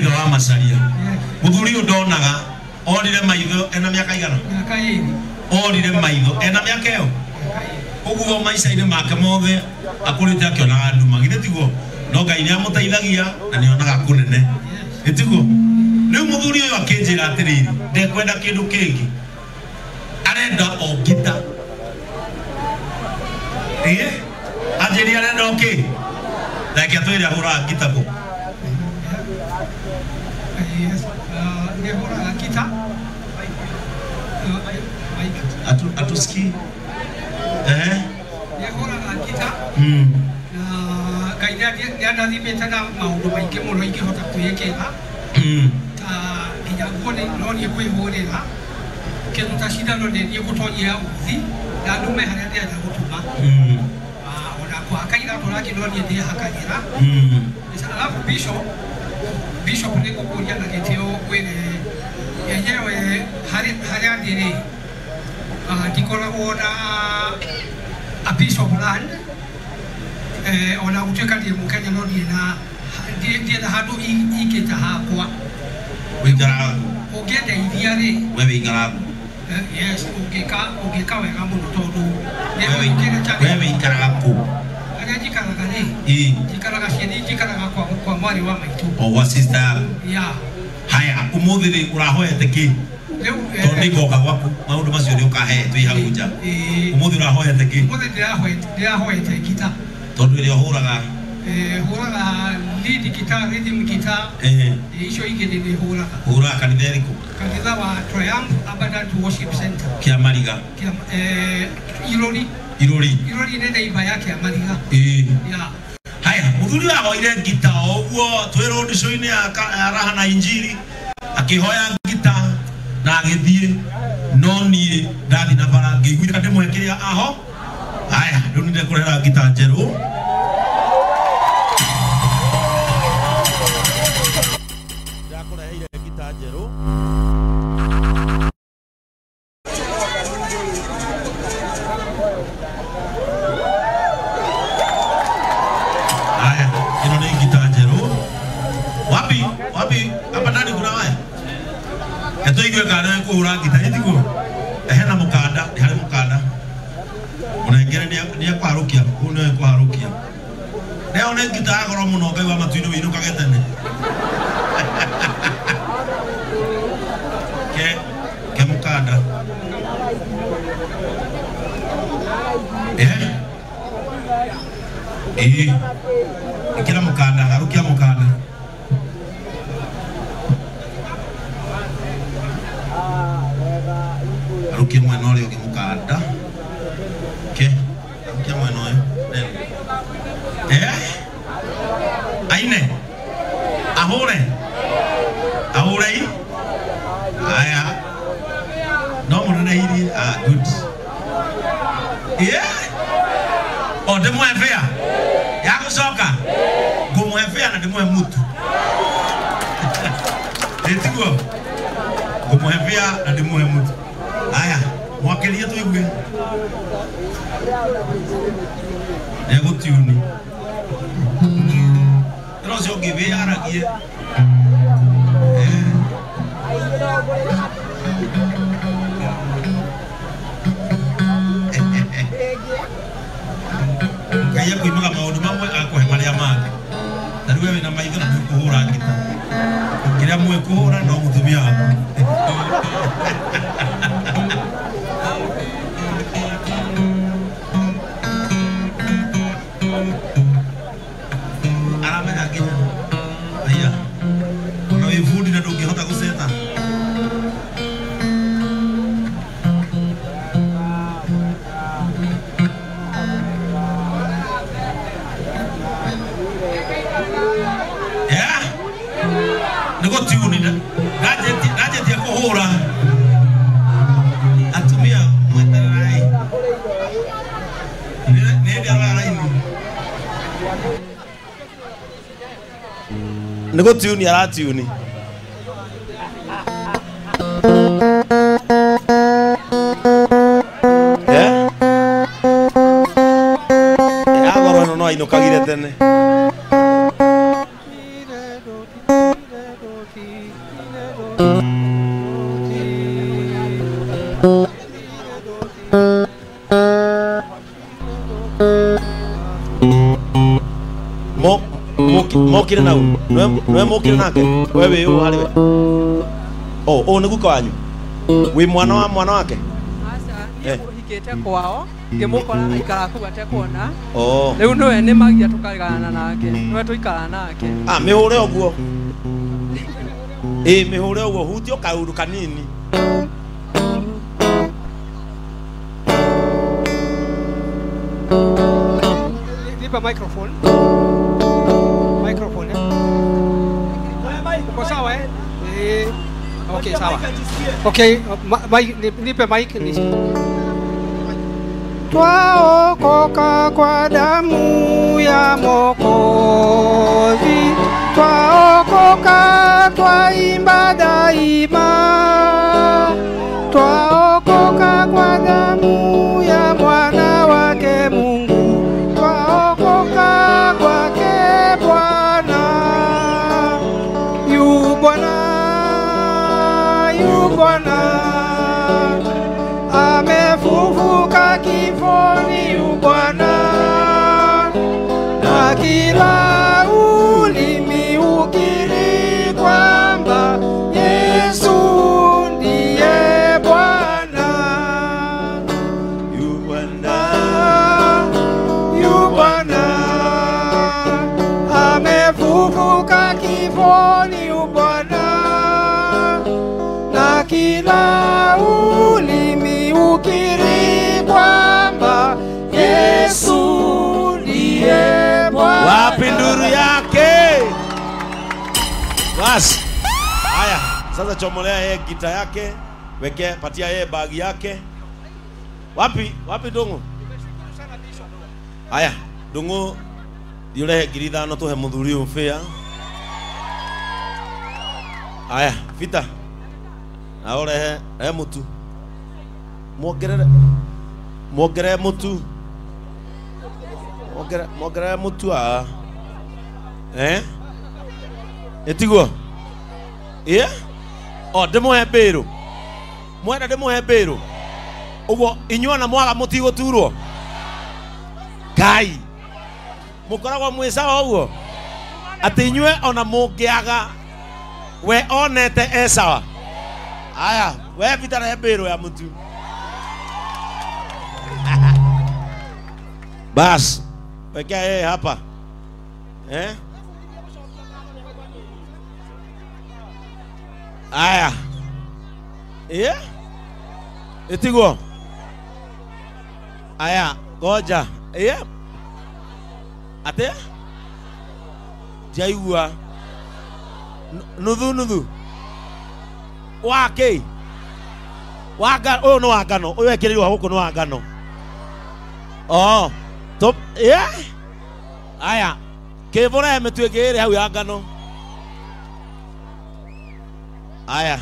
Ithe wa Macaria. Muthuri ũyũ ndonaga orire maitho ena mĩaka igana? Mĩaka 2. Orire maitho ena mĩaka ĩyo? Ũguo maica-inĩ make mothe akũrĩte akĩonaga nduma, githĩ tiguo? No Ngai nĩ amũteithagia na nĩ onaga kũnene, nĩ tiguo? Rĩu mũthuri ũyũ akĩnjĩra atĩrĩrĩ, ndekwenda kĩndũ kĩngĩ, arenda o ngita. Ĩĩ, anjĩria arenda o kĩ? Reke atwĩre ahũraga ngita kũ? Nĩ hũraga ngita. Atusikii. Ehe. Nĩ hũraga ngita. Na Ngai nĩ andathimĩte na maũndũ maingĩ mũno ingĩhota kwĩĩkĩra. Ta nginya nguo no niĩ kwĩhũrĩra. Kĩndũ ta cindano nĩ niĩ gũtonyia uthi na ndume harĩa ndĩrenda gũtuma. Ona kũhaka iratũ rangi no niĩ ndĩhakagĩra. Alafu Bishop nĩ ngũkũria na gĩtĩo ngwĩre yenyewe harĩa ndĩ rĩ, ndikoragwo na a piece of land, ona gũtuĩka ndĩ Mũkenya no ndirĩ na handũ ingĩta hakwa. Ũikaraga kũ? Ũngĩndeithia rĩ. We wĩikaraga kũ? Yes, ũngĩka wega mũno tondũ We wĩikaraga kũ? Harĩa njikaraga rĩ, njikaraga cieni, njikaraga kwa mwarĩ wa maitũ. O gwa sister yaku? Yeah. Haya, ũmũthĩ rĩ ũrahoete kĩ? Tondũ nĩ ngoka gwaku, maũndũ macio nĩ ũkahe twĩ hau nja. Ũmũthĩ ũrahoete kĩ? Ũmũthĩ ndĩrahoete ngita. Tondũ ĩrĩa ũhũraga? Hũraga lead guitar, rhythm guitar. Icio ingĩ nĩ hũraga. Hũraga kanitha ĩrĩkũ? Kanitha wa Triumph Abundant Worship Center. Kĩamariga? Irori. Irori. Irori nĩ neighbor ya Kĩamariga. Yeah. Haya, mũthuri ahoire ngita o ũguo twĩ road show-inĩ ya Raha na Injiri, akĩhoya ngita na agĩthiĩ, no niĩ ndathiĩ na bara ngĩiguithĩka ndĩmũhe kĩrĩa aho. Haya, rĩu nĩ ndekũrehera ngita njerũ. Ndakũreheire ngita njerũ. Haya, ĩno nĩ ngita njerũ. Wapi? Wapi? Hapa ndani kuna waya? Tũigue kana nĩ kũhũra ngita, ĩ tiguo? Hena mũkanda, nĩ harĩ mũkanda. Mũnengere nĩ ekũharũkia, kũu nĩ ekũharũkia. Nĩyo nĩ ngita ya goro mũno, Ngai wa matu-inĩ wĩinũkage tene. Ke mũkanda. Ĩĩ. Ĩkĩra mũkanda, harũkia mũkanda. Harukia mwena ũrĩa ũngĩ mũkanda. Ke, harukia mwena ũyũ. Aine. Ahũre. Ahũre i. Haya. No mũnenehirie. Ah, good. Yeah. O ndĩmũhe bĩa. Ya gũcoka. Ngũmũhe bĩa na ndĩmũhe mũtu. Ĩ tiguo? Ngũmũhe bĩa na ndĩmũhe mũtu. Haya, mwakĩrie tũigue. Nĩegũtiuni. Ĩno ũcio ũngĩ wĩyaragie. Ngai akũimaga maũndũ mamwe akũhe marĩa mangĩ. Ta rĩu we wĩna maitho na nĩũkũhũra ngita. Kĩrĩa mũĩ kũhũra no mũtumia waku. Aramenya nginya. Aya. Ona wĩ bundi na ndũngĩhota gũceta. Yeah. Nĩ gũtiuni ndanjĩtie kũhũra. Atumia mwetererai. Nĩ hĩndĩ aroya raini. Nĩ gũtiuni aratiuni. Ya goro ĩno no ainũkagire tene. Mokire nau nwe mokire nake we wi u hari we o o nĩ guka wanyu wi mwana wa mwana wake. Aca hikite kwao ngimukora aikara kuu atekuona. Oh riu niwe ni magia tukarigana nake niwe tuikara nake. Ah mihure uguo ĩ mihure uguo hutio kaundu kanini. Nipa microphone. Microphone eh? Uko sawa eh? Eh, okay sawa. Okay, nipe mic ni. Twaokoka kwa damu ya Mwokozi, twaokoka twaimba daima, twaokoka kwa damu ya mwana wake Mungu, twaokoka kwake Bwana. Yu Bwana, yu Bwana, amefufuka kifoni, yu Bwana, na kila ulimi ukiri kwamba Yesu ndiye Bwana. Yu Bwana, yu Bwana, amefufuka kifoni, yu Bwana, na kila ulimi ukiri kwamba Yesu ndiye Bwana. Wapi nduru yake? Bas. Haya, sasa chomolea yeye gita yake, weke patia yeye bagi yake. Wapi? Wapi Ndung'u? Haya, Ndung'u ndiurehe 5,000 tuhe muthuri uyu fare. Haya, Vita. Na urehe rehe mutu. Mwongerere mwongerere mutu. Mwongerere mutu a. Eh? Etiguo? Eh? O ndimuhe mbiru. Mwenda ndimuhe mbiru. Uguo inyuĩ ona mwaga mũtigũturwo. Ngai. Mũkoragwo mwĩ sawa ũguo? Atĩ inyuĩ ona mũngĩaga we onete e sawa. Aya, we Vita rehe mbiru ya mutu. Bas, wekea yeye hapa. Eh? Aya. Eh? Etiguo. Aya, goja. Eh? Ate? Jaigua. Nuthu nuthu. Wa kĩ? Wa ngano, ũyũ nĩ wa ngano, ũyũ ekĩrĩirwo gũkũ nĩ wa ngano. Oh, top, yeah? Aya, kĩbũre mĩtu ĩngĩ ĩrĩ hau ya ngano. Aya.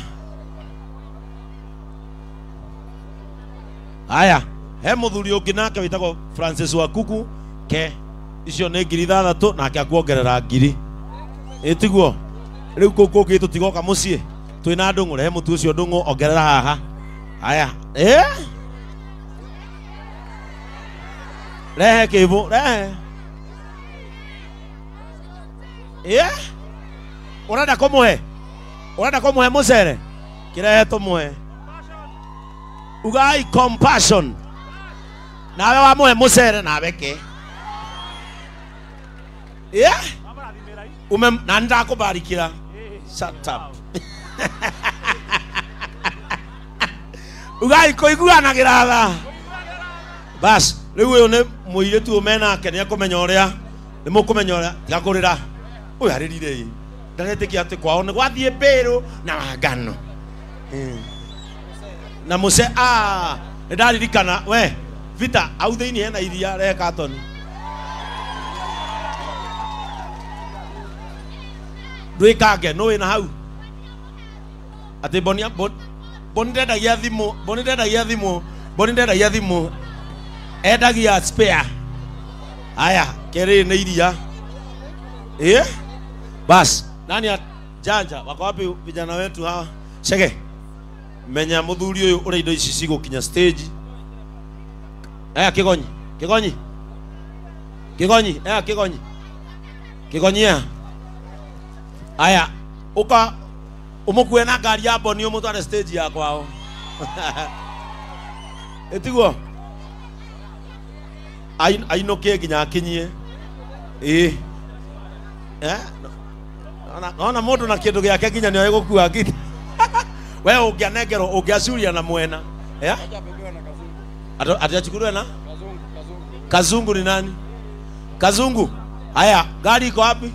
Aya, he mũthuri ũngĩ nake wĩtagwo Francis Wakuku ke icio nĩ 6,000 nake akuongerera 1,000. Ĩtiguo? Rĩu kũu kũngĩ tũtigoka mũciĩ twĩna Ndung'u, rehe mũtu ũcio Ndung'u ongerera haha. Aya, eh? Rehe kĩbũ, rehe. Eh? Ũrenda kũmũhe? Ũrenda kũmũhe mũcere? Kĩrehe tũmũhe. Ugai compassion. Nawe wamũhe mũcere nawe ke. Eh? Ume na ndakũbarikĩra. Shut up. Ugai kũiguanagĩra tha. Bas, rĩu ũyũ nĩ mũirĩtu ũyũ menake nĩ ekũmenya ũrĩa, nĩ mũkũmenya ũrĩa, tiga kũrĩra. Ũyũ arĩrire ĩ. Ndaretĩkia atĩ kwao nĩ gwathiĩ mbĩrũ na ngano. Na mũce, ah, nĩ ndaririkana, we, Vita, hau thĩinĩ hena iria rehe katoni. Ndwĩkange, nũ wĩna hau? Atĩ Boni ndendagia thimũ, Boni ndendagia thimũ, Boni ndendagia thimũ. Endagia spare. Aya, kerĩ nĩ iria. Eh? Bas, nani Janja, wako wapi vijana wetu hawa? Chege. Menya muthuri uyu uria indo ici cigũkinya stage. Aya Kigonyi, Kigonyi. Kigonyi, aya Kigonyi. Kigonyi ya. Aya, uka umukue na ngari ya Boni umutware stage ya kwao. Etiguo. Ainukie nginya akinyie. Ĩĩ. Eh? Ona mũndũ na kĩndũ gĩake nginya nĩoĩ gũkua ngita. We ũngĩanengerwo ũngĩacuria na mwena. Eh? Ati achukuliwe na? Kazungu ni nani? Kazungu. Haya, gari iko wapi?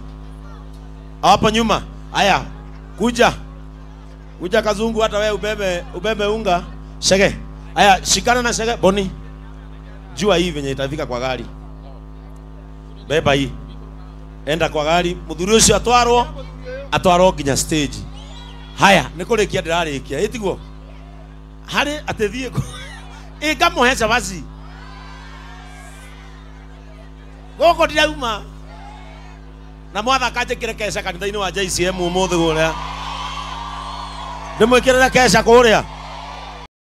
Hapo nyuma. Haya, kuja. Kuja Kazungu, hata wewe ubebe unga. Shege. Haya, shikana na Shege. Boni. Jua hii venye itafika kwa gari. Beba hii. Enda kwa gari, muthuri ucio atwarwo nginya stage. Haya, nikurikia ndirarikia. Itiguo. Hari atithie ĩngamũhe cabaci. Gũkũ ndirauma. Na mwathaka njĩkĩre keca kanitha-inĩ wa JCM ũmũthĩ kũrĩa. Ndĩmwĩkĩrĩre keca kũrĩa.